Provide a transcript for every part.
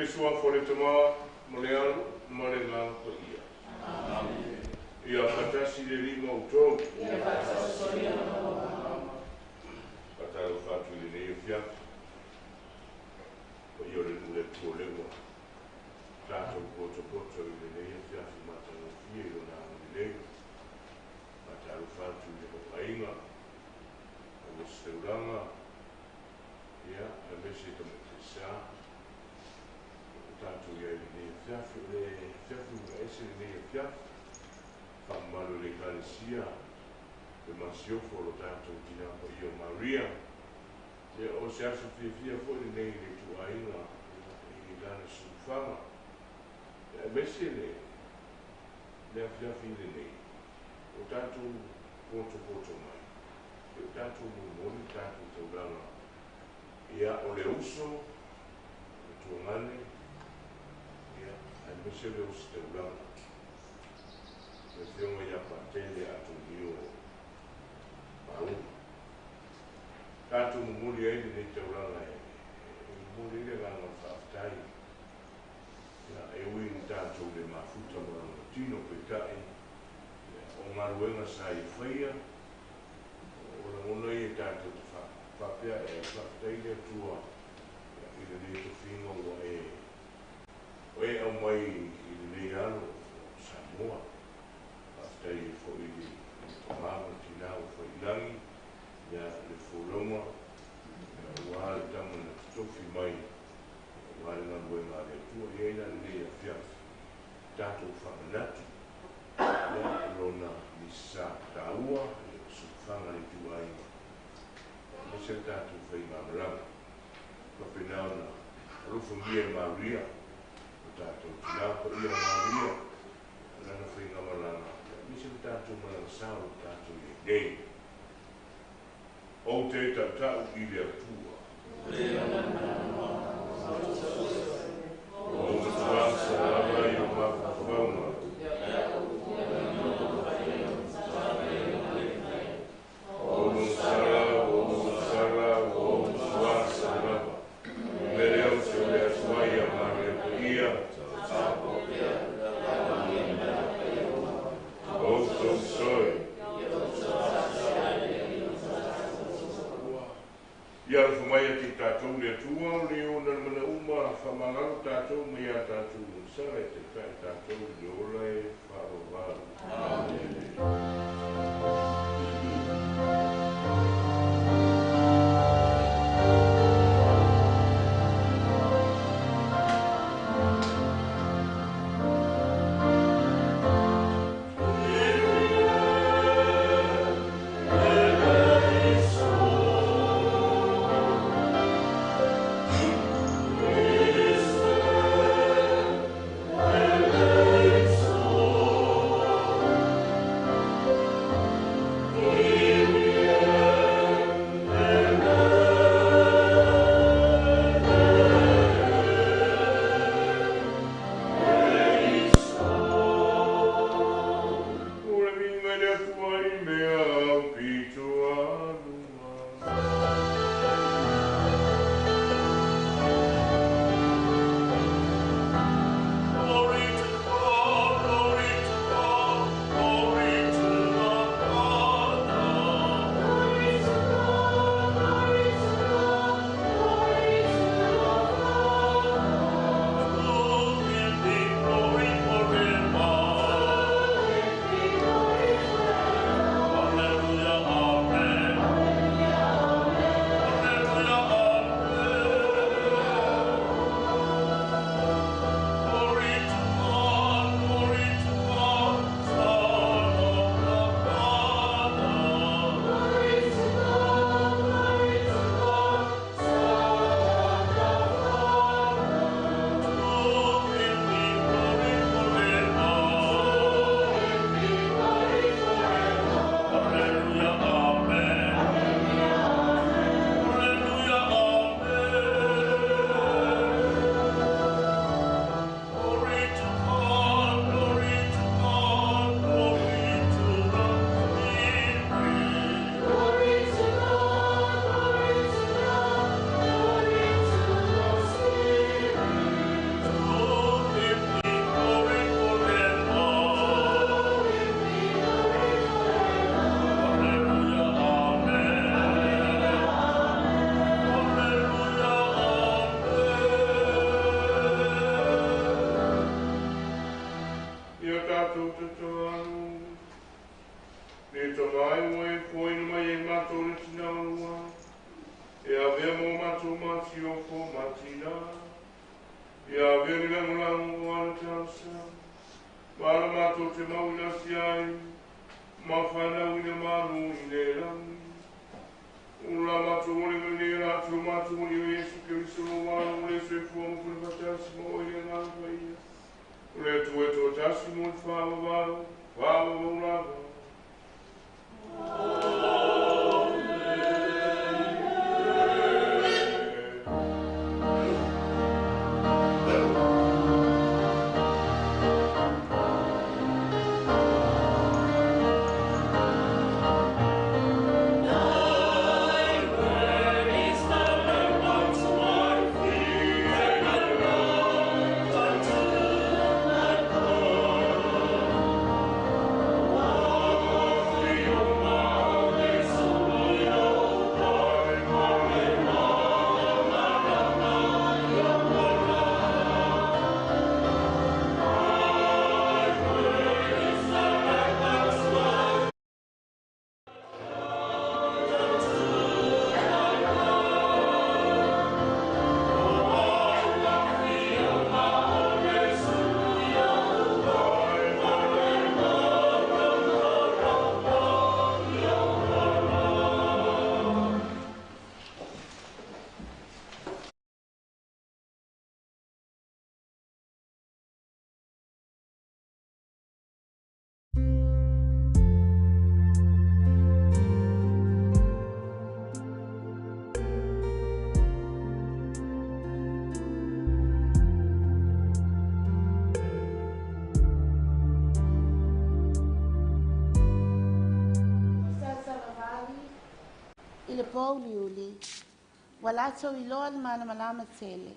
Suafa o le Tama ma le Alo ma le Agaga Paia. Amen. Ia faatasi le Alii ma outou. Ia faatasi foi ma lou Faatalofa atu i lenei afiafi. Paia o le nuu le Atua o lea ua tatou potopoto i lenei afiafi matagofie i Lona agalelei. Faatalofa atu i le aiga, Auositaulaga, ia, aemaise i Tamaitaisa. O tatou i ai i lenei afiafi, o le afiafi uiga ese lenei afiafi. Faamamalu e le Ekalesia le masiofo o lo tatou Tina Paia o Maria. Ia, o se aso fiafia foi lenei i le ituaiga i lana siufaga. Ia, aemaise le afiafi lenei, o tatou potopoto mai, ia o tatou momoli le tatou taulaga. Ia, o le uso, le tuagane, ia, aemaise o le ositaulaga. Le Afioga ia Patele Atonio Maauga. Tatou momoli ai lenei taulaga e momoli ai le agaga o le faafetai. Ia, e ui ina tatou le mafuta ma lona tino peitai, ia, o galuega sa ia faia, o lagona ia tatou te faapea e faafetai le Atua i lenei tofiga ua e o e aumai i lenei alo o Samoa. Faafetai ai foi i le tama ma le tina ua fai i lagi, ia, le folauga, aua le tama na totofi mai, aua le galuega a le Atua. E i ai la lenei afiafi tatou faamanatu, ia, lona misa taua, le siufaga le ituaiga, aemaise le tatou faigamalaga. Faapena ona alofagia e Maria, o tatou Tina Paia o Maria, lana faigamalaga, aemaise le tatou malaga sao o tatou i ai nei. Ou te tautau i le Atua. O matua salama i o mafaufauga. O mausala, o mausala, o matua salama. Mele o se o le Atua ia Maria Paia. O tou soe. Ia alofa mai ia te i tatou le Atua o le ona le manauma faamagalo tatou mai ia tatou sala e taitai tatou i le ola e faavavau. Amene. ma tinā. Ia avea le lagolago aua le talosaga ma ala matou te mauilasi ai ma fanau i le malu i le lagi. O la matou olega i le latou matou Alii o Iesu Keriso lou Alo ua le soifua ma fale faatasi ma oe i le Agaga Paia, o le Atua e toatasi mo le faavavau, faavavau lava. Sa savavali i le pouliuli, ua latou iloa le malamalama tele.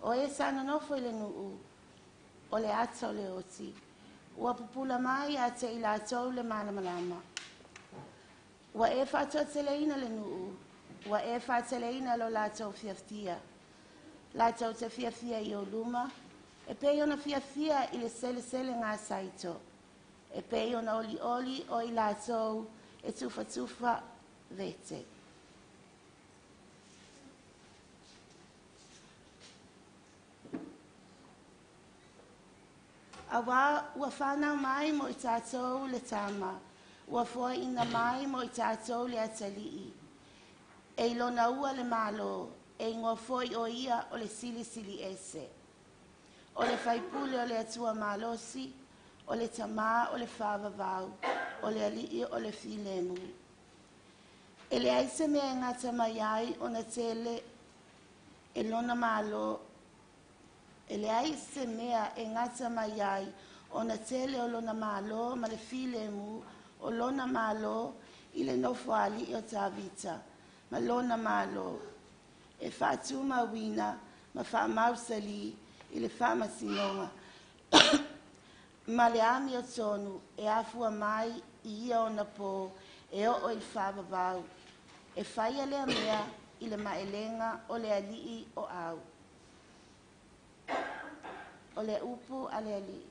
O e sa nonofo i le nuu, o le ata o le oti, ua pupula mai ia te i latou le malamalama. Ua e faatoateleina le nuu, ua e faateleina lo latou fiafia. Latou te fiafia i ou luma, e pei ona fiafia i le seleselega saito, e pei ona olioli o i latou e tufatufa vete. Auā ua fanau mai mo i tatou le Tama, ua foaiina mai mo i tatou le Atalii. E i lona ua le Malo, e igoa foi o ia o le Silisili Ese. O le Faipule o le Atua Malosi, o le Tamā o le Faavavau, o le Alii o le Filemu. E leai se mea e gata mai ai ona tele e lona malo, e leai se mea e gata mai ai ona tele o lona malo ma le filemu o lona malo i le nofoalii o Tavita ma lona malo, e faatumauina ma faamausalī i le faamasinoga ma le amiotonu e afua mai i ia ona pō e oo i le faavavau, e faia lea mea i le maelega o le Alii o au. O le upu a le Alii.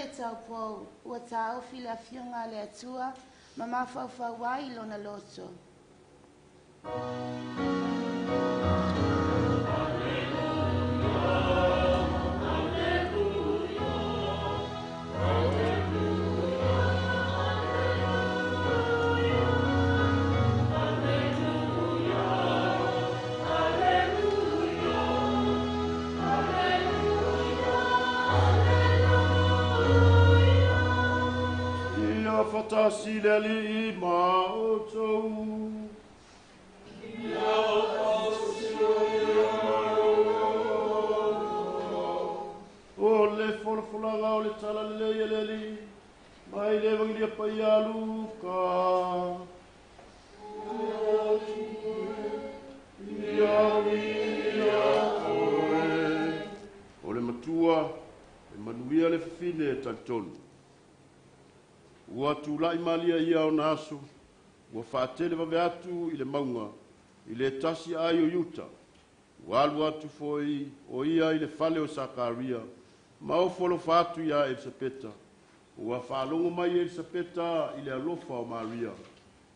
le taupou, ua taofi le afioga a le Atua ma mafaufau ai lona loto. Ia faatasi le Alii ma outou. O le folafolaga o le talalelei a le Alii mai le Evagelia paia a Luka. Ia ia oe. O le matua e manuia le fafine e talitonu. Ua tula'i malia ia ona aso, ua fa'atele vave atu i le mauga, i le tasi aai o Iuta. Ua alu atu fo'i o ia i le fale o Sakaria, ma ofo alofa atu iā Elisapeta. Ua faalogo mai Elisapeta i le alofa o Maria,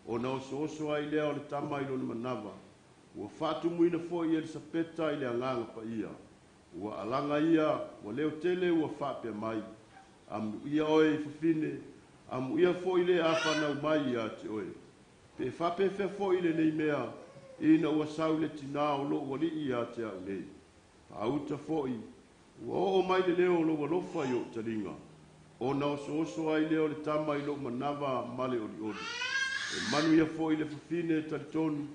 ona osooso ai lea o le tama i lona manava. Ua faatumuina fo'i Elisapeta i le agaga paia. Ua alaga ia, ua leotele ua faapea mai, amuia oe i fafine, amuia fo'i le a fanau mai ia te oe. Pe faapefea fo'i lenei mea, ina ua sau le tinā o lo'u alii ia te a'u nei. Faauta fo'i, ua oo mai le leo o lou alofa i o'u taliga, ona osooso ai lea o le tama i lo'u manava ma le olioli. E manuia fo'i le fafine e talitonu,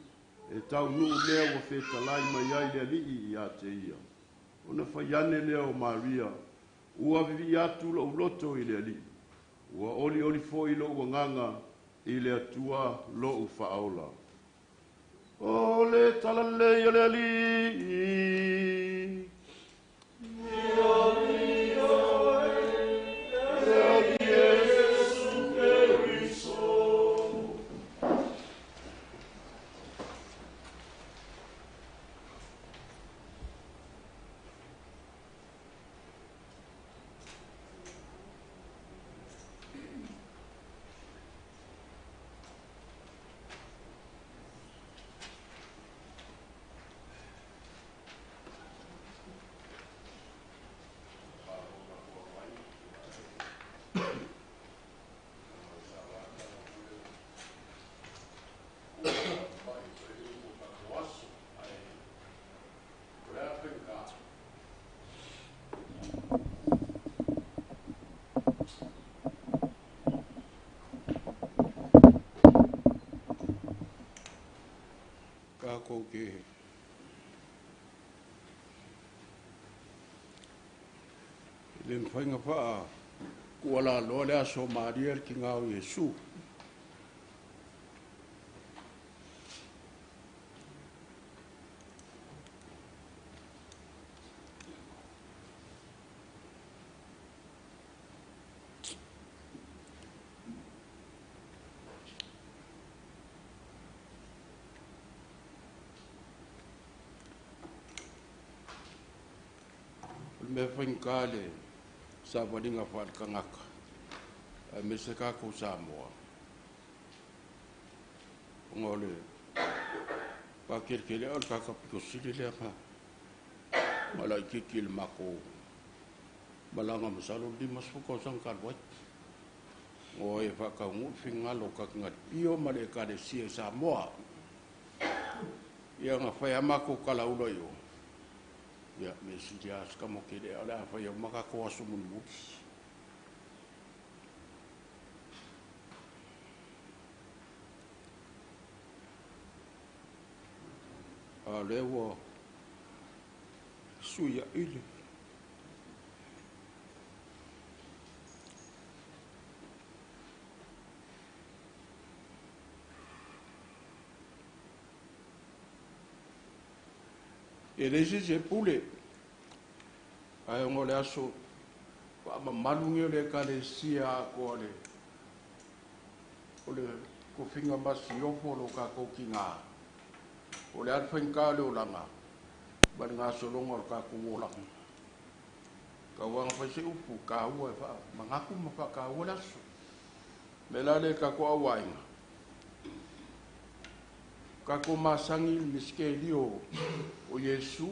e taunuu mea ua fetalai mai ai le Alii ia te ia. Ona fai ane lea o Maria, ua vivii atu lo'u loto i le Alii, ua olioli fo'i lo'u agaga i le Atua lo'u faaola. O le talalelei o le Alii. Iesu Keriso. Kākou ke le mafaiga faa kualaloa le aso Maria le tiga o Iesu. O le mea faigata le savaliga faale-tagata aemaise tatou Samoa, ona o le faateletelea o le tagata pito sili lea na laitiiti i le matou malaga masalo 50 tausaga talu ai. O e faataunuu le finagalo o Katingalipio ma le Ekalesia i Samoa. Ia na fai lava matou talaula i o, ia mea sili lava si tama tele o le a fai uma tatou aso mulimuli. A o lea ua sui aʻili. E leai se isi e pule, ae ona o le aso faamamalu nei o le Ekalesia atoa le o le tofiga masiofo o lo tatou tigā. O le a le faigata o le olaga ma le gasologa o le tatou olaga. Kauaga fai se upu kāua e faamagaku ma faakāua le aso. Me la le kako auaiga. Kako masagi le misikelio o Iesu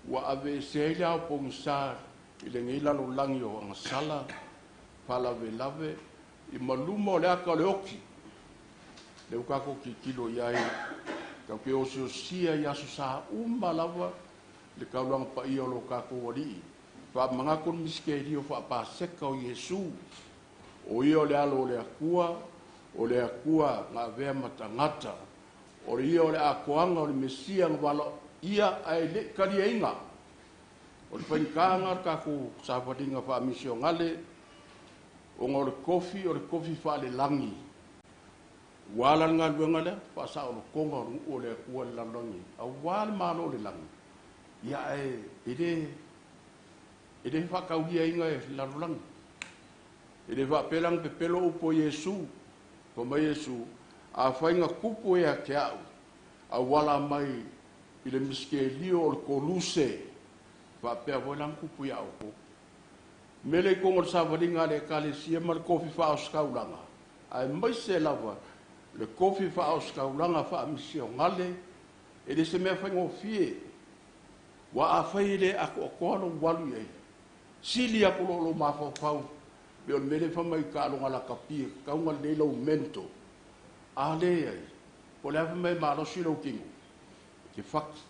ua ave ese ai le ao pogisa i lenei lalolagi o agasala faalavelave i maluma o le aka o le oki. Le ua kako tilotilo i ai tatou te osiosia i aso sa uma lava le taulaga paia o lo tatou Alii. Faamagaku le misikelio faapaseka o Iesu. O ia o le alo o le Atua, o le Atua na avea ma tagata. O le ia o le atoaga o le Mesia na valoia ae le i taliaina. O le faigataga o le tatou savaliga faamisionale, ona o le tofi faalelagi. Ua ala le galuega lea, faasaolotoga o le nuu o le Atua i le lalolagi, aua le malo o le lagi, ia ae e le faatauliaina e le lalolagi. E le faapea la ona pepelo upu o Iesu, fai mai Iesu, afai na tupu ia te au, auala mai i le misikelio o le koluse, faapea foi la ona tupu ia outou. Mele i totonu o le savaliga a le Ekalesia ma le tofi faaositaulaga, aemaise lava le tofi faaositaulaga faamisionale, e le se mea faigofie. Ua afai e le atoatoa lou alu i ai, sili atu lo lou mafaufau, pe o le mea lea fai mai taaloga lakapi, e tatau ona lelei lau mental. A leai, po o le a fai mai e malosi lou tino, e te fati.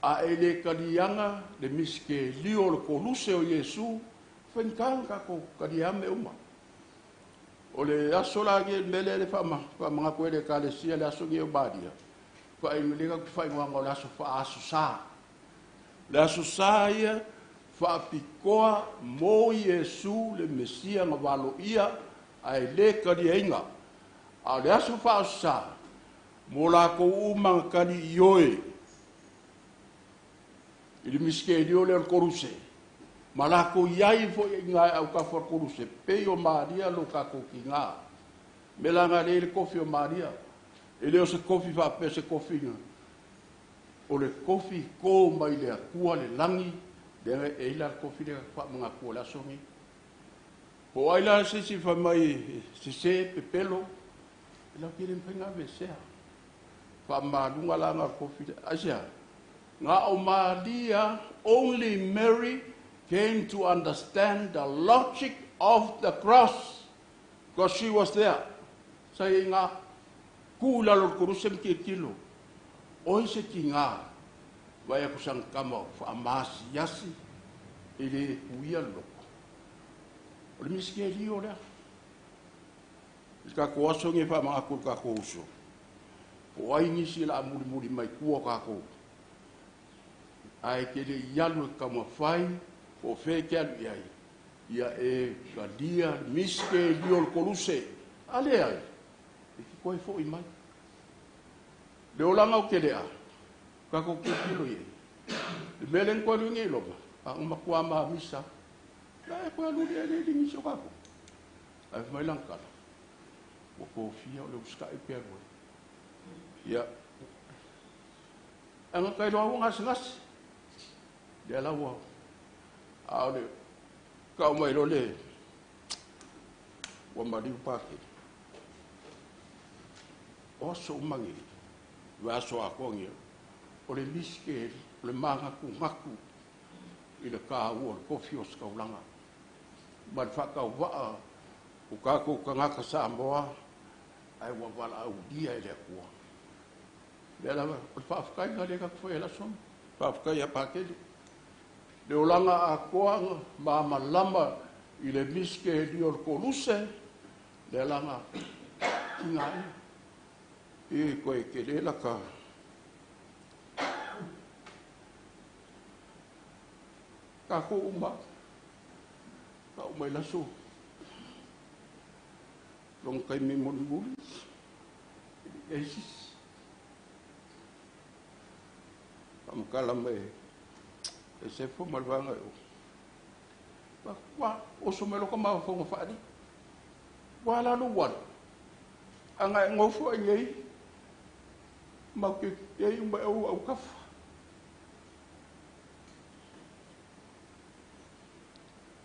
A e le taliaga le misikelio o le koluse o Iesu, faigata ona tatou talia mea uma. O le aso la le mea lea le faamagaku ai le Ekalesia le aso nei o Maria, le tatou faaigoaga o le aso faaaso sa. Le aso sa ia faapitoa mo Iesu le Mesia na valoia ae le taliaina. A o le aso faaoso sa, mo latou uma na tali i oe i le misikelio lea o le koluse, ma latou i ai foi i ngā autafa o le koluse, pei o Maria lo tatou tiga. Me la ngā le tofi o Maria, e le o se tofi faapea se tofi, o le tofi tō mai le Atua le lagi, lea e ila le tofi lea faamagaku o le aso nei. Po ai la se isi fai mai sese pepelo, e lau te le mawhai ngā vesea. Faamaluga la ngā tofi lea. Aisea, ngā o Maria, only Mary came to understand the logic of the cross, because she was there. Sa i ngā ku lalo le kuruse mki tilo. Oi se ki ngā, vai aku sang kama whaamasi yasi, e le kuia loko. O le misikeli o lea. I kako aso nge whaamagaku le kako uso. Po ai nisi la muri muri mai kua kako. Ai ke le ialu e kamawhai, o whē ke alu iai. Ia e kalia misikeli o le koluse. Ale ai, e ki koe fo i mai. Le olanga o ke lea, kako ki kilo ie. Le mele nko alu nge loma, a umakua maa misa. La e koe alu le le lingi o kako. Ai mai langkala. Ua kōfia o le uskai pe alu ai. Ia, anga kai loa ua ngasi ngasi. Lea la ua, a o le, kau mai lo le, ua mariu pāke. O aso umangi, ua aso akoa ngia, o le misikeli, o le mangaku ngaku, i le kā ua le kofi o sekaulanga. Ma le whakau waa, o kākou kangaka Samoa, ai ua wala au dia e le akua. Lea lava, o le whaafkai ngā le kaku whai laso, whaafkai a pākele. Le olanga akoa ma malama i le misikeli o le koluse, le langa ki ngā ia. E koe ke le laka. Kako uma, ka uma i laso. Long kai me moli moli. E sis. Pamakala me e se fo malvanga o. Pa wa o so me lo ka ma fo ngfa di. Wa la lu wa. Anga ngofo ai ma ke ei uma au au kafa.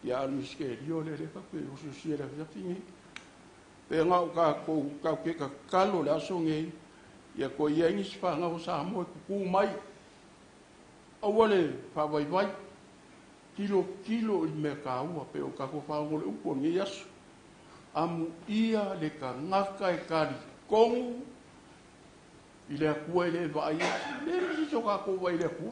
Ia a le misikerio le le ka pe osiosi e le afiafi nei. Pe ngā o kākou kau ke kakalo le aso nei, ia ko ia ingi si whangau sa mo e kuku mai. Aua le whāwaivai, kilo kilo i mea kāua, pe o kākou whaongo le upu o nei aso. Amu ia le kangaka e kari kongu, i le akua i le vaai, le misi so kākou vai le akua.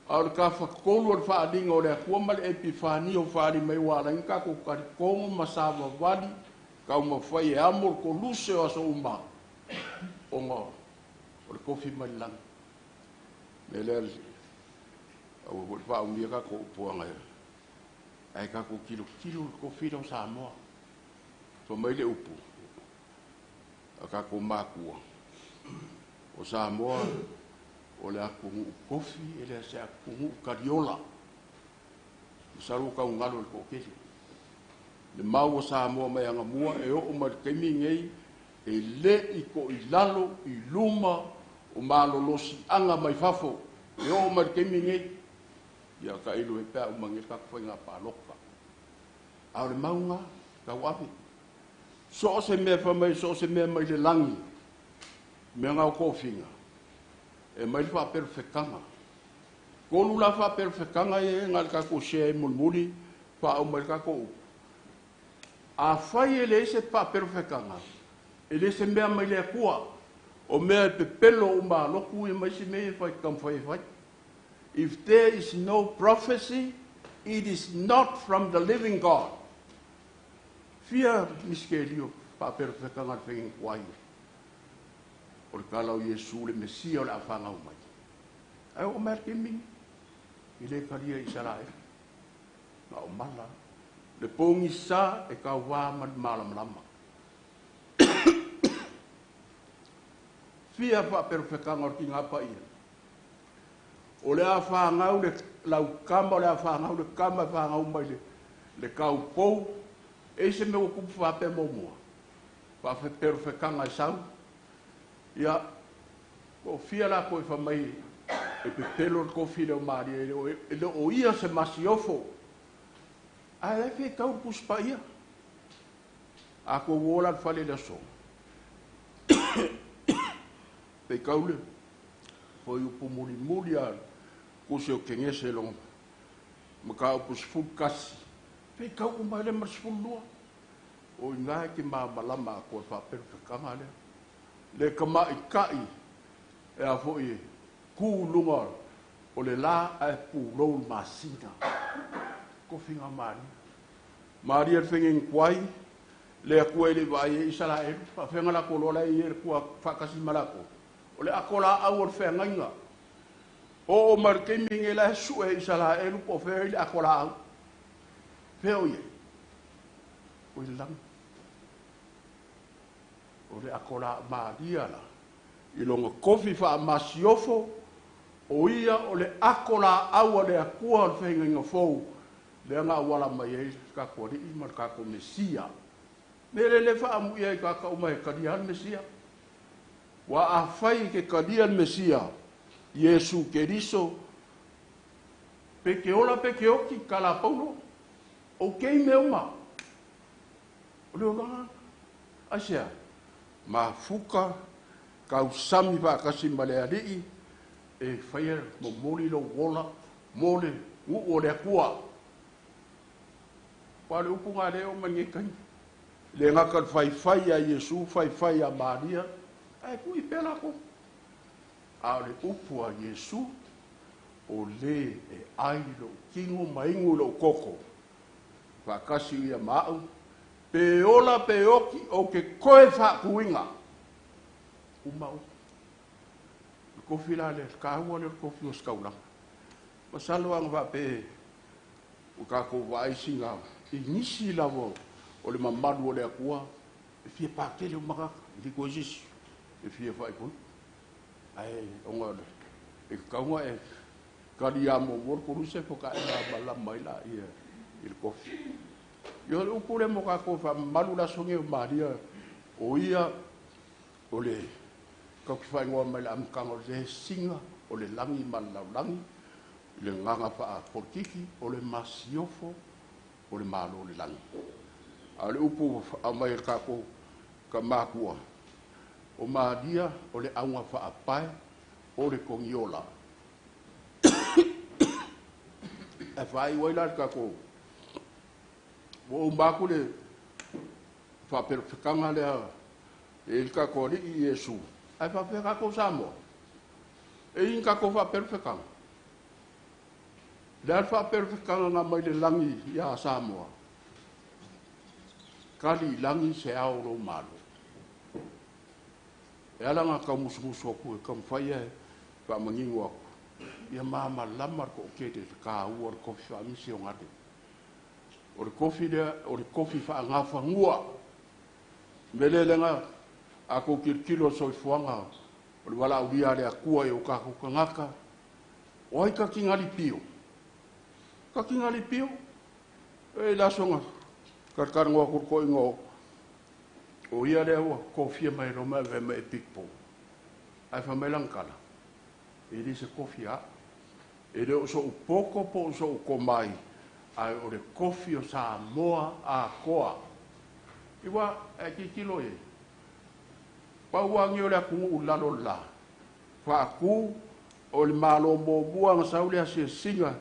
A o le kafakolu o le faaaliga o le Akua ma le Epifania o faali mai ua ala ai tatou talitogo ma savavali taumafai e amo le koluse o aso uma ona o le kofi mai le lagi. Me lea aua foi le faaumia tatou upuaga ae tatou tilotilo le kofi lea o Samoa. Fai mai le upu a tatou matua o Samoa o le atunuu tofi e le se atunuu taliola. Masalo ua taugalo i le toatele. Le mau o Samoa mai agamua e oo mai le taimi nei e le i toilalo i luma o malolosiaga mai fafo e oo mai le taimi nei. Ia tailo e pe a uma nei le tatou faiga palota. A o le mauga tauave. So o se mea fai mai, so o se mea mai le lagi, mea ngau tofiga, e mai le faaperefekaga. Tolu la faaperefekaga ia e na le tatou share mulimuli faaau mai le tatou upu. Afai e leai se faaperefekaga, e le se mea mai le Atua, o mea e pepelo uma alotu ia mai si mea e fai taumafai e fai. If there is no prophecy, it is not from the living God. Fia miskelio faaperefekaga le faiga tuai o le tala o Iesu le Mesia o le a fanau mai. Ae oo mai le taimi i le talia i Isaraelu. Na o mala. Le pogisa e tauvā ma le malamalama. Fia faaperefekaga o le tiga paia. O le a fanau le laukama, o le a fanau le kama e fanau mai le kaupou. E se mea ua tupu faapea muamua. Faaperefekaga e sau. Ia, o fia la koe fai mai e pepelo le kofi leo Maria e le o ia se masiofo. Ae lai fia tau le Tusi Paia. A kou ola le fale le aso. Feitau le foi upu mulimuli a kusi o Kengese longa mataupu 11. Feitau uma ele ma le 12. O ina e ke māmalama a koe faaperefekaga lea. Le kamaʻikaʻi e a foi e ku luga o le la ae pulou le masina. Kofiga Maria. Maria le fegegekuai, le Atua e le i vaai ai Isaraelu, faafeaga latou loa la e i ai le Atua faatasi ma latou. O le ato laau o le feagaiga. Oo mai le taimi nei la e sue Isaraelu po o fea i le ato laau. Fea o i ai? O i le lagi. O le ato laau Maria la, i lona kofi faamasiofo, o ia o le ato laau a le Atua o le feagaiga fou, lea na auala mai ai le tatou Alii ma le tatou Mesia. Me le le faamuia i tagata uma e talia le Mesia. Ua afai i ke talia le Mesia, Iesu Keriso, pe ke ola pe ke oki, ka la Paulo, o kei mea uma. O le olaga, aisea, mafuka, kausami faatasi ma le Alii, e faia momoli lou ola mo le nuu o le Atua. Ua le upu ngā leo ma nei taimi. Le gata le faifai a Iesu, faifai a Maria, ae tuu i pea latou. A o le upu a Iesu, o le e ai lou tino ma inu i lou koko, faatasi ia ma au, pe ola pe oki o ke koe faatuiga. Uma upu. Le kofi la le kāua lea o le kofi o se taulaga. Masalo aga faapea o tatou vaai sina i nisi lava o le mamalu o le Atua e fia patele uma tagata, e le toe sisi e fia faaipoipo. Ae ona e tatau ona e talia muamua le koluse faatoa e malamalama ai laia i le kofi. Ia o le upu lea mo tatou faamamalu le aso nei o Maria, o ia o le tatou te faaigoa mai le amataga o le lesiga o le lagi ma le lalolagi. I le agaga faapolokiki o le masiofo o le Malo o le lagi. A o le upu ua aumai e le tatou tamatua, o Maria o le auga faapae o le togiola. Ae faaiu ai la le tatou, ua ou uma atu le faapelofekaga lea e i le tatou Alii Iesu, ae faapefea tatou Samoa? E i ai ni tatou faapelofekaga? Le a le faapelofekaga na aumai le lagi ia Samoa? Kali i lagi se ao o lou Malo. E ala ona taumusumusu atu e taumafai e faamanino atu, ia malamalama le toatele i le taua o le tofi faamisionale. O le tofi lea, o le tofi faagafanua. O le mea lea na a tou tilotilo i le soifuaga o le valaaulia a le Atua i o tatou tagata, o ai tatinali pio? Tatinali pio? E le aso na talatalanoa atu le toeaina o ia lea ua tofia mai e Roma e avea ma epikopo. Ae fai mai lana tala, e le se tofi a au. E le o so'u poto po o so'u tomai, ae o le tofi o Samoa atoa. Iwa, e tilotilo i ai. Pau lava lenei o le atunuu i lalo o le la, faatu o le Malo muamua na sau le asiasiga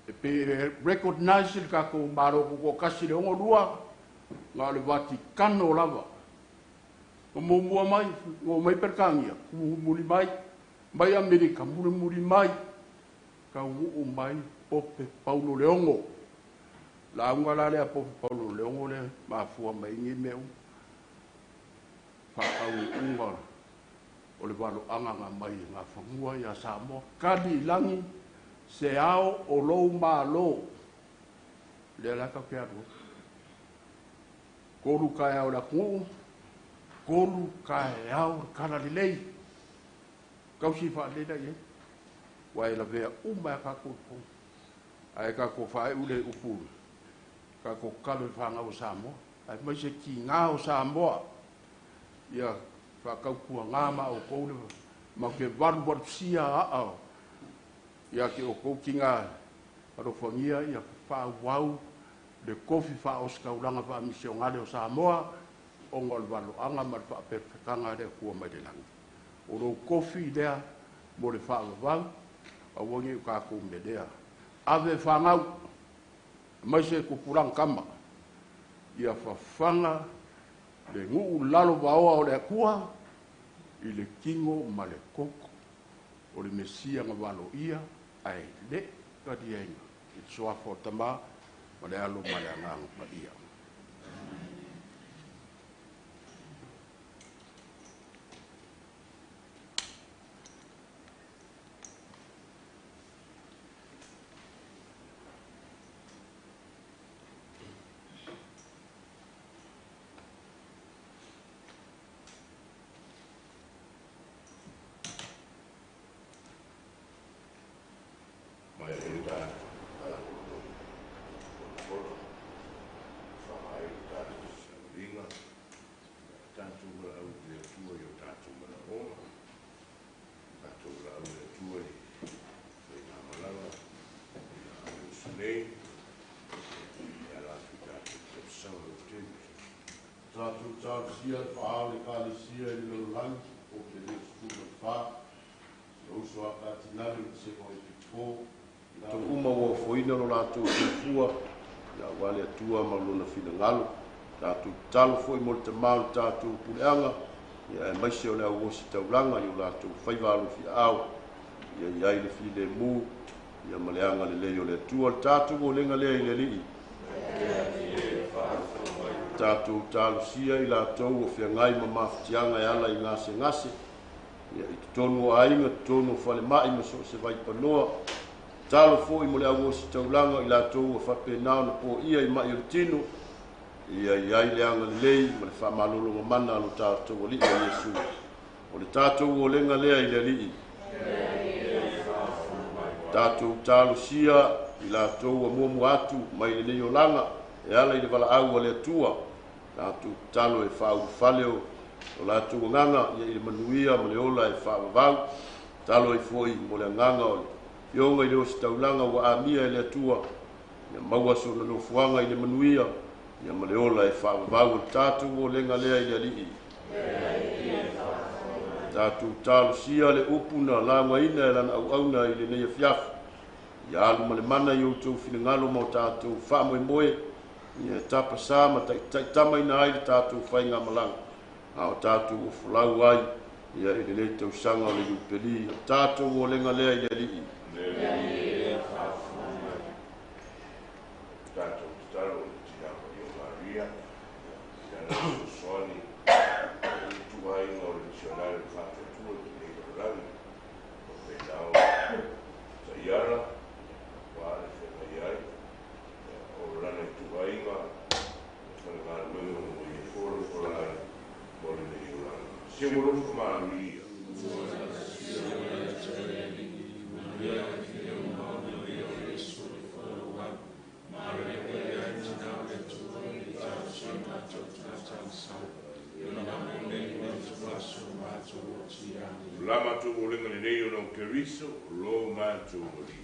e pe recognize le tatou Malo Tutoatasi i le 62, na o le Vatikano lava. Na muamua mai, na o mai Peretania, mulimuli mai, mai Amerika, mulimuli mai, taunuu mai Pope Paulo le Ono. Lauga la lea Pope Paulo le Ono lea mafua mai nei mea uma. Faataunuuga o le valoaga na mai e Gafanua ia Samoa. Kali i lagi se ao o lou Malo. Lea la tatou te alu ai. 3 taeao le atunuu, 3 taeao le tala lelei. Tausi faalelei la i ai. Ua e lavea uma e tatou i totonu. Ae tatou faaiu le upu, tatou tatalo i fanau o Samoa. Ae mai se tiga o Samoa. Ia faatautuaga ma outou le ma te valuvalusia aa ia te outou tiga alofagia ia faaauau le tofi faaositaulaga faamisionale o Samoa ona o le valoaga ma le faapefekaga a le Atua mai le lagi. O lou tofi lea mo le faavavau, aua nei o tatou melea. Ave fanau, mai se tupulaga tama, ia fafaga le nuu lalo vaoa o le Atua i le tino ma le toto o le Mesia na valoia ae le taliaina i le suafa o Tama ma le Alo ma le Agaga Paia. Mai e la fola whaai o tātou sauringa, tātou valaau i le Atua i o tātou manaoga, tātou valaau i le Atua i whaingamalaga, i la au sinei, e ala atu i tātou tausaga o tele. Tātou talosia le faaao le Ekalesia i le lalolagi o te 24, si o uso a Katinale o le Vasega o Epikopo, Tau uma ua ofoina lo latou soifua, ia aua le Atua ma lona finagalo. Tatou tatalo foi mo le tamā o le tatou puleaga, ia aemaise o le auosi taulaga i o latou faiva alofiaao, ia i ai le filemu, ia ma le agalelei o le Atua. Le tatou olega lea i le Alii. Tatou talosia i latou o feagai ma mafatiaga e ala i gasegase, ia i totonu o aiga, totonu o falemai ma so o se vaipanoa. Talo foi mo le auosi taulaga i latou ua faapena ona poia i mai o le tino, ia i ai le agalelei ma le faamalologa mana a lo tatou Alii o Iesu. O le tatou olega lea i le Alii. Tatou talosia i latou ua muamua atu mai lenei olaga e ala i le valaau a le Atua. Tatou tatalo e faaulufale o latou agaga ia i le manuia ma le ola e faavavau. Talo ai foi mo le agaga o le Afioga i le Ositaulaga ua amia e le Atua, ia maua sona nofoaga i le manuia, ia ma le ola e faavavau o le tatou olega lea i le Alii. Tatou talosia le upu na laugaina e lana auauna i lenei afiafi. Ia alu ma le mana i outou finagalo ma o tatou faamoemoe, ia tapasā ma taitaitamaina ai le tatou faigamalaga, a o tatou ofolau ai ia i lenei tausaga o le Iupeli. O tatou olega lea i le Alii. Tatou tatalo i le Tina Paia Maria, i lana fesoasoani i le ituaiga o le misionari o le Faatuatua i lenei lalolagi. O faapena ona taiala aua le feagai ai o lana ituaiga le falegaluega ua i ai folafolaga mo lenei olaga. Se ua alofa manuia. La matou olega lenei ona o Keriso lo matou Alii.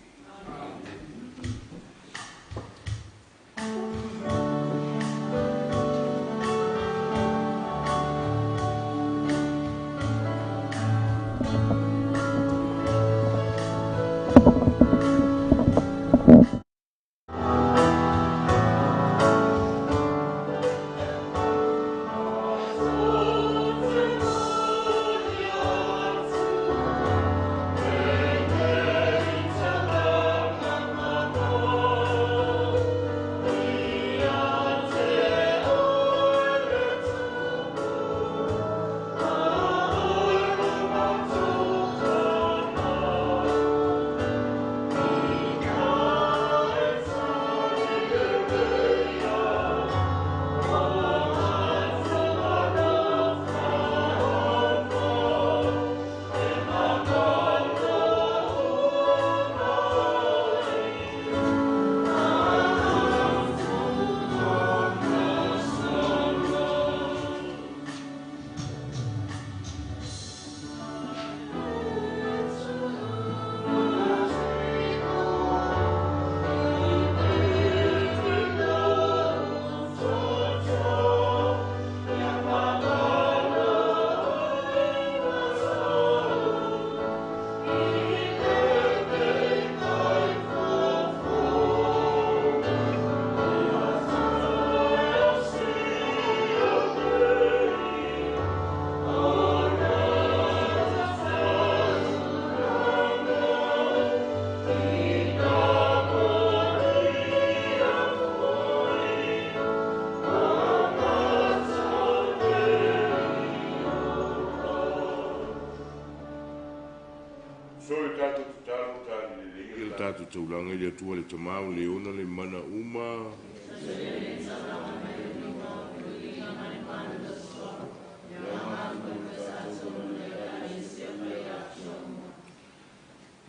Tatou taulaga i le Atua le Tama o le ona le mana uma.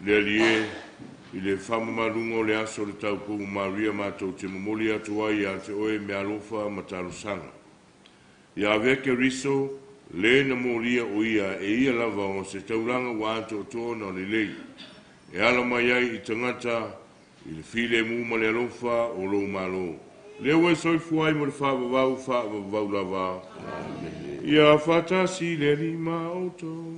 Le Alii e, i le faamamaluga o le aso o le taupou Maria matou te momoli atu ai ia te oe meaalofa ma talosaga. Ia avea Keriso, le na molia o ia e ia lava o se taulaga ua atoatoa ona o lelei. E ala mai ai i tagata i le filemu ma le alofa o lou Malo. Lea ua e soifua ai mo le faavavau faavavau lava. Ia faatasi le Alii ma outou.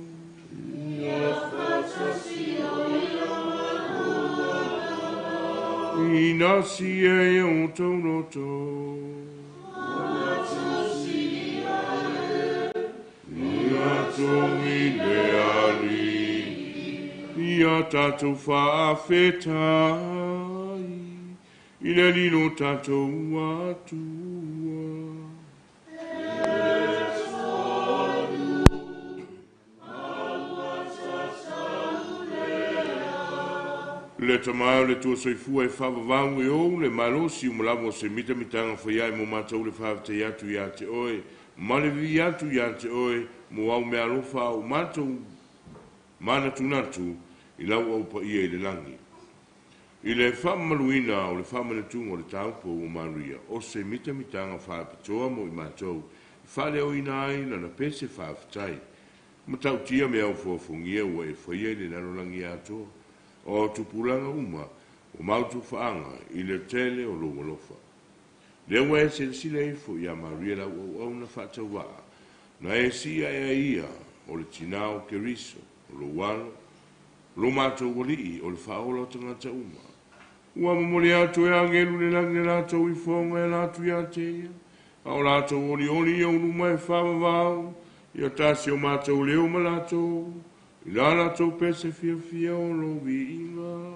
Ina sia e outou loto. Ia togi le Alii. Ia tatou faafetai i le Alii lo tatou Atua. Le Tama o le Atua soifua e faavavau e ou le malosi umalava o se mitamitaga faiae mo matou le faafetai atu ia te oe, ma le vivii atu ia te oe mo au meaalofa o matou manatunatu i lau aupaia i le lagi. I le faamamaluina o le faamanatuga o le taupou o Maria, o se mitamitaga faapitoa mo i matou, i faaleoina ai lana pese faafetai. Matautia mea au foafogia ua e faia i le lalolagi atoa. O tupulaga uma ua mautufaaga i le tele o lou alofa. Lea ua e silasila ifo iā Maria lau auauna faatauvaa, na e sii ae ai ia o le tinā o Keriso, o lou Alo, lo matou Alii, o le Faaola o tagata uma. Ua momoli atu e agelu i le lagi le latou ifoga e ala atu iā te ia, a o latou olioli i ou luma e faavavau, ia tasi o matou leo ma latou, i la latou pese fiafia o lou viiga.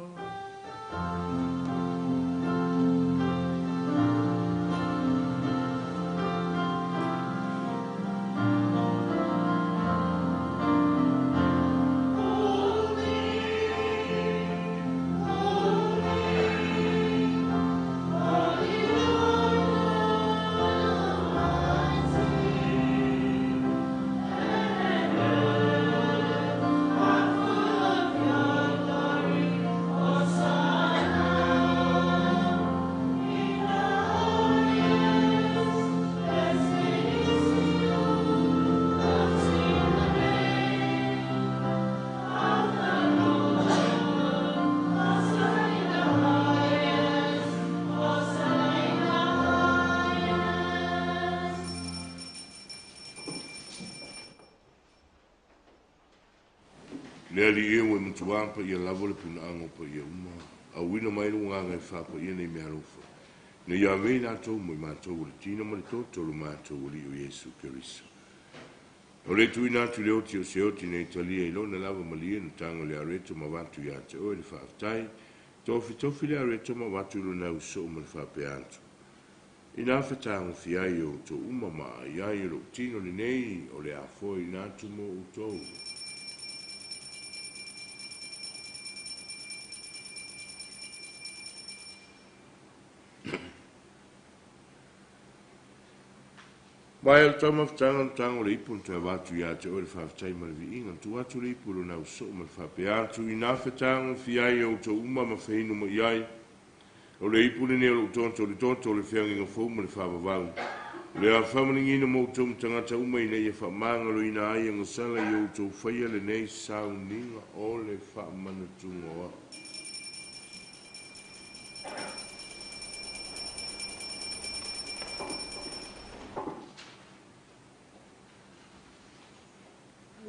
Le Alii e ua e matuā paia lava le punaaga o paia uma, auina mai lou agaga e faapaia nei meaalofa, ina ia avea i latou ma i matou o le tino ma le toto o lo matou Alii o Iesu Keriso. O le tuuina atu i le oti o se oti nei talia i lona lava malie na taga le areto ma avatu iā te oe le faafetai, tofitofi le areto ma avatu i lona ausoo ma le faapea atu. Ina fetagofi ai outou uma ma aai ai o lou tino lenei o le a foeina atu mo outou. Mai o le taumafataga na tago le ipu na toe avatu iā te oe le faafetai ma le viiga, na tuu atu le ipu i lona ausoo ma le faapea atu, ina fetagofi ai outou uma ma feinu mai ai, o le ipu lenei o lou toto, le toto o le feagaiga fou ma le faavavau, o le a faamanuiaina mo outou ma tagata uma ina ia faamagaloina ai agasala i outou faia lenei sauniga o le faamanatuga o au.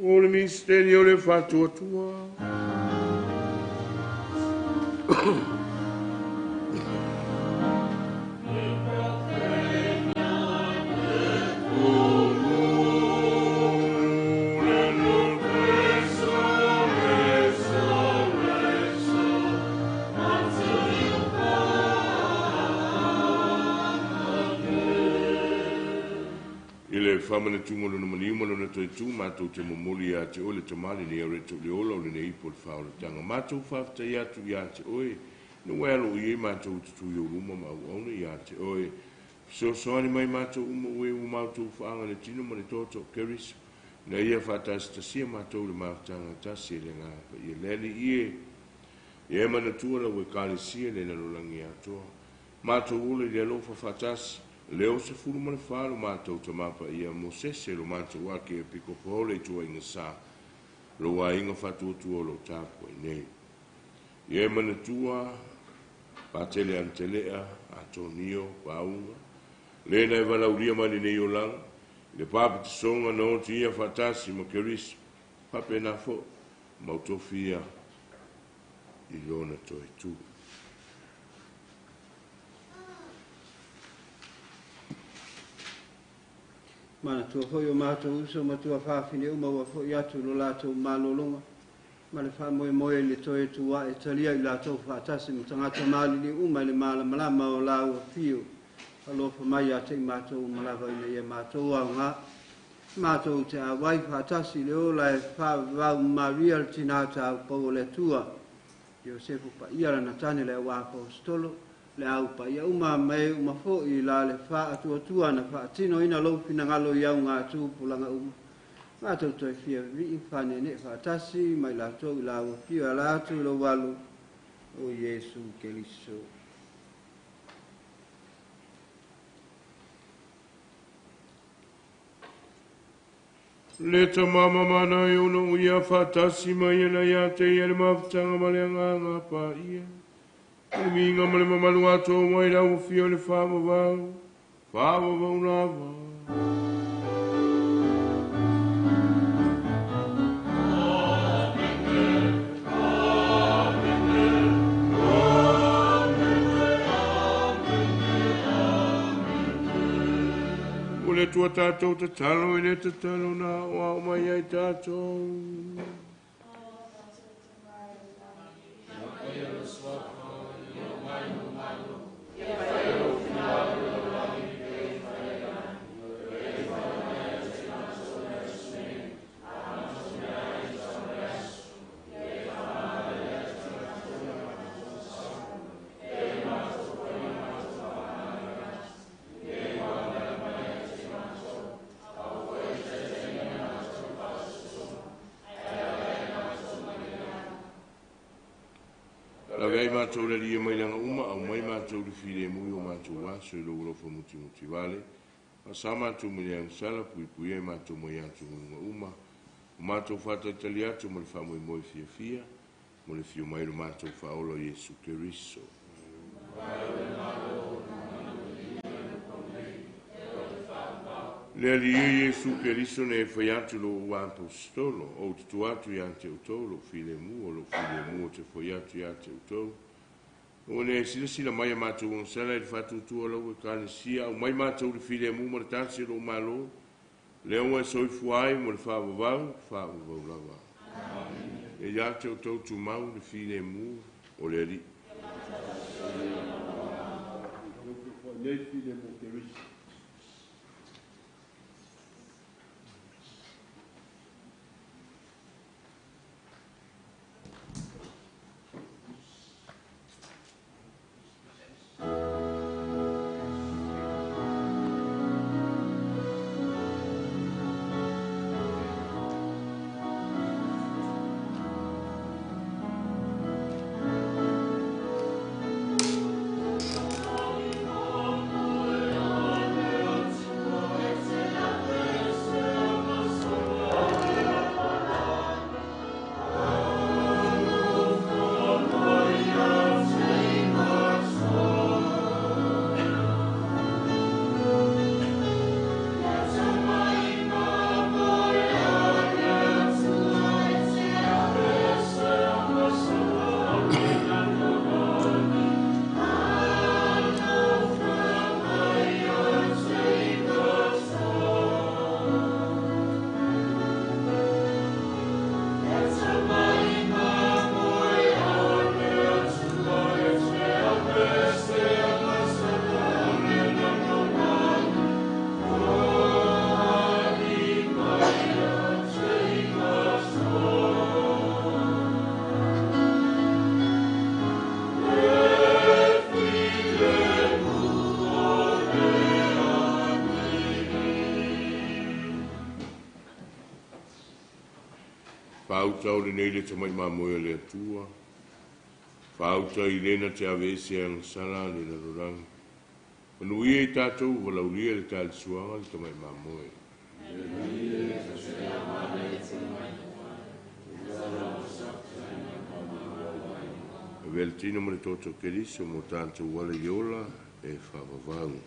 O le misiteri o le faatuatua. I le faamanatuga o lona maliu ma lona toe tu, matou te momoli iā te oe le Tama lenei areto o le ola o lenei ipu o le faaolataga. Matou faafetai atu iā te oe, ina ua e aloaia ai matou i tutui ou luma ma auauna iā te oe. Fesoasoani mai matou uma ua e ua matou faaga le tino ma le toto o Keriso, ina ia faatasitasia matou i le mafutaga tasi e le Agaga Paia. Le Alii e, ia e manatua lau Ekalesia i le lalolagi atoa. Matou ola i le alofa faatasi, Leo 14 lo matou Tama Paia Mosese lo matou ake Epikopo o le ituaiga sa, lou aiga faatuatua o lo o tapuai nei. Ia e manatua Patele Antelea, Atonio, Pauga, le na e valaulia mai lenei olaga, i le papitisoga na oti ia faatasi ma Keriso, faapena foi ma utofia i lona toe tu. Manatua foi o matou uso ma tuafafine uma ua fo'i atu i lo latou malologa ma le faamoemoe i le toe tu ae talia i latou faatasi ma tagata maliliu uma i le malamalama o laua afio. Alofa mai ia te i matou uma lava ina ia matou aoga. Matou te auai faatasi i le ola e faavavau ma Maria le tinā taupou o le Atua, Iosefu paia lana tane le auaposetolo, le au paia uma ma e uma foi la le faatuatua na faatinoina lou finagalo i auga tupulaga uma. Matou toe fia vivii faaneenee faatasi ma i latou i laua afio e ala atu i lou Alo o Iesu Keriso. Le tamama mana i ona uia whātasi mai ana ia te ia le mafutanga ma le anganga pa ia. O le minga ma le mamalu atoa mai lau fia o le whaavavau, whaavavau lava. O le tua tātou te talo i le te talo nā o au mai ai tātou. Lavea mātou le lia mai langa uma, au mai mātou le file mui o mātou aso i lo ulofa muti muti vale. A sa mātou mai leang sala, pui pui e mātou mai atu ngunga uma. O mātou whātaitali atu mo le whamui moi fia fia, mo le fio mai lo mātou whaola Yesu Keriso. Le ali e Yesu Keriso ne whai atu lo ua apostolo, o tutu atu ia te utou, lo file mu, o lo file mu o te whai atu ia te utou. O ne sila sila mai a mātou ang sala i le whātutua lau e kānesia, au mai mātou le file mu ma le tāsi lo malo, le onga e soifua ai mo le whaavavau, whaavavau lava. E ia te utou tumau le file mu o le ali. Nei file mu Keriso. Whauta o le nei le tamai mamoe o le atua. Whauta i lena te ave ese ang sala le lalorangi. Manuia i tātou walaulia le tālisuanga le tamai mamoe. Avea le tino ma le toto Keriso mo tātou wala i ola e whaavavau.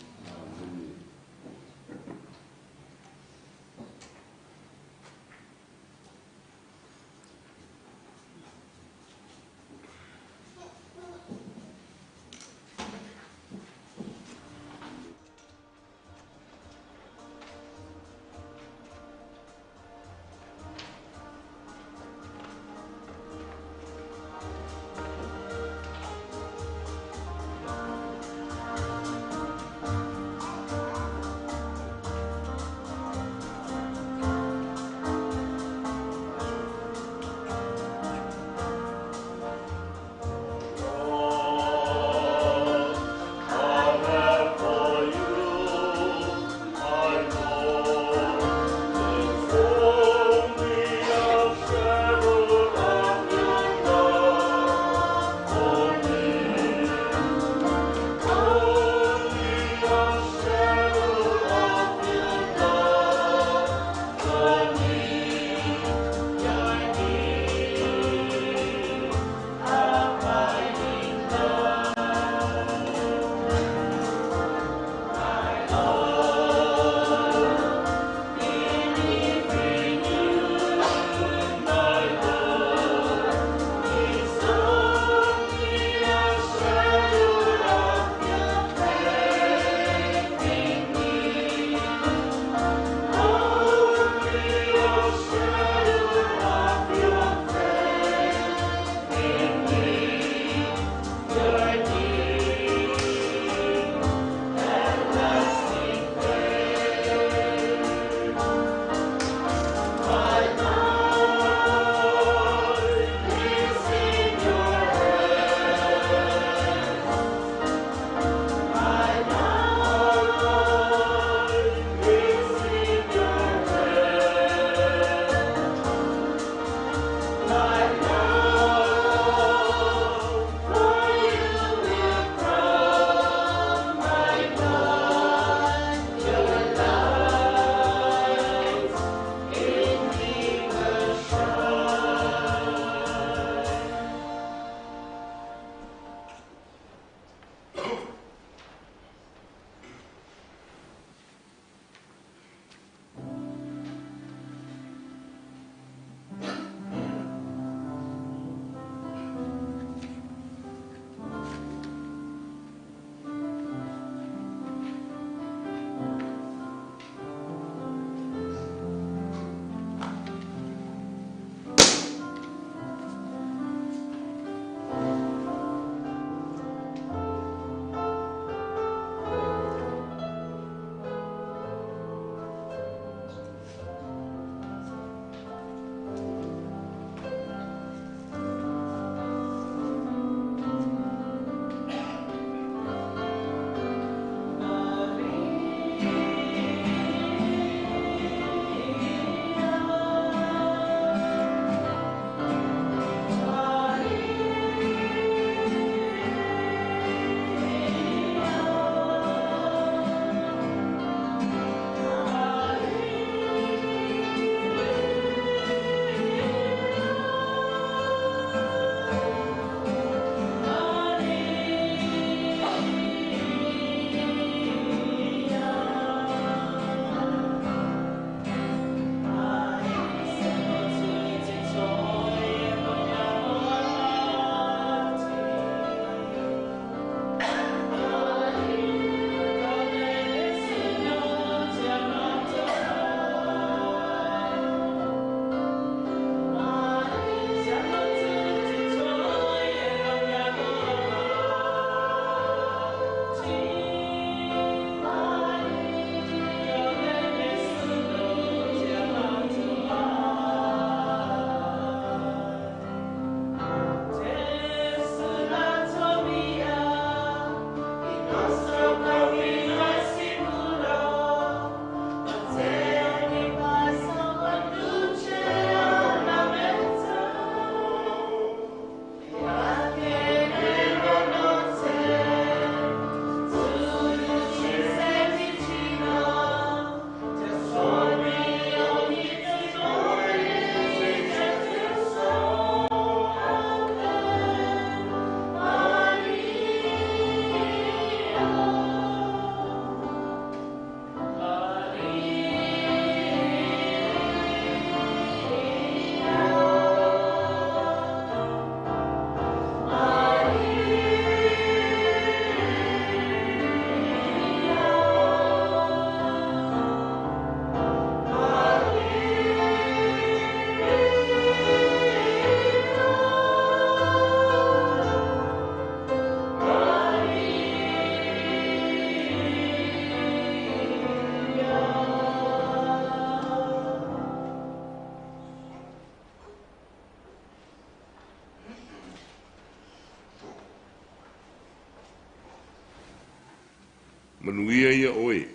Manuia ia oe.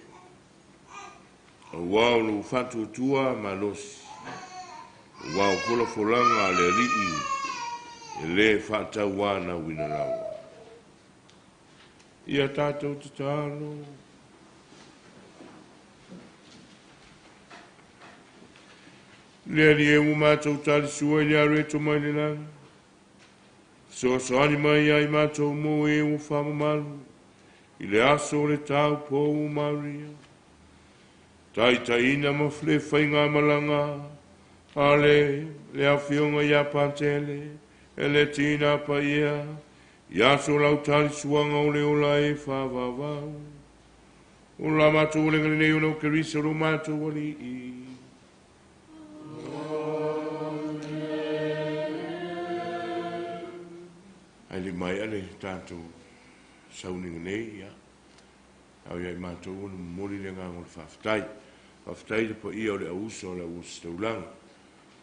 Auā o lou faatuatua malosi, auā o folafolaga a le Alii e lē faatauanauina lava. Ia tatou tatalo. Le Alii e ua matou talisua i le areto mai le lagi, fesoasoani mai ia i matou mo e ua faamamalu i le aso o le taupou o Maria. Taitaiina ma le faigamalaga a le le afioga ia Patele e le tina paia i aso lau talisuaga o le ola e faavavau. O la matou olega lenei ona o Keriso lo matou Alii. Ai le mai ale tatou sauniga nei, ia. Au ia i matou ona momoli le agaga o le faafetai. Faafetai le paia o le auuso o le auuso taulaga.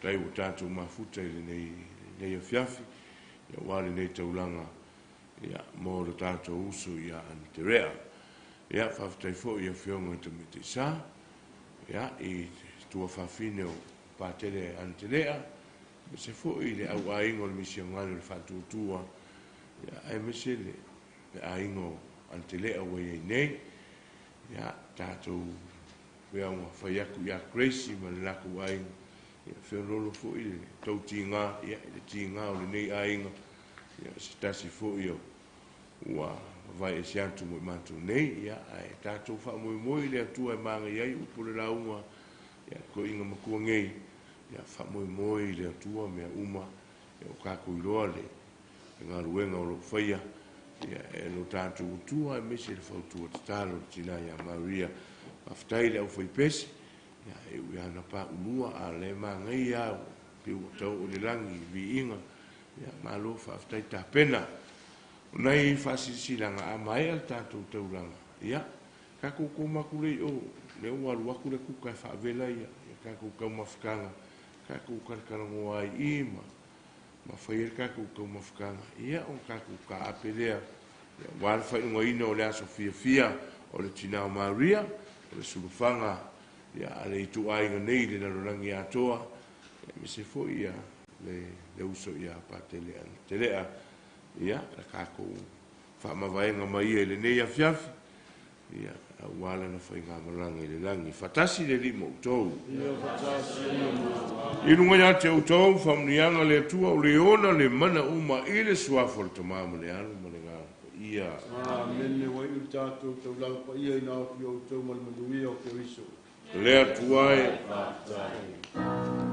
Faafetai ua tatou mafuta i lenei lenei afiafi, ia aua lenei taulaga, ia, mo le tatou uso ia Aneterea. Ia, faafetai foi i afioga i tamaitai ia, i tuafafine o Patele Anetelea, aemaise foi le au aiga o le misionare o le Faatuatua, ia, aemaise le aiga o Anetelea ua i ai nei. Ia, tatou pea ua fai atu ia Gracie ma le latou aiga, ia, feoloolo foi le tou tiga, ia, i le tiga o lenei aiga, ia, se tasi foi o ua vae ese atu mo i matou nei, ia, ae tatou faamoemoe i le Atua e magai ai upu o le lauga, ia, toeaiina matua nei, ia, faamoemoe i le Atua mea uma, ia, o tatou iloa le galuega o lo o faia, ia, e lo tatou Atua, aemaise le fautua tatalo le tina ia Maria. Faafetai i le aufaipese, ia, e ui lava na paulua, a o lea e manaia lava, pei ua tau o le lagi i viiga, ia, malo faafetai tapena. O nai faasilasilaga a maea le tatou taulaga, ia, tatou tomatu lea i o, lea ua alu atu le kuka e faavela ia tatou taumafataga, tatou talatalanoa ai i ma fai ai le tatou taumafataga, ia, ona tatou taape lea, ia, aua le faaiugaina o le aso fiafia o le tina o Maria, o le sulufaga, ia, a le ituaiga nei i le lalolagi atoa, aemaise foi ia le uso ia Patele Anatelea, ia, le tatou faamavaega mai ia i lenei afiafi, ia, aua lana faigamalaga i le lagi. Faatasi le Alii ma outou. I luga ia te outou, faamanuiaga le Atua o le ona le mana uma i le suafa o le Tama ma le Alo ma le Agaga Paia. Amene. Ua iu le tatou taulaga paia i na ofi o outou ma le manuia o Keriso. Le Atua e. Faafetai.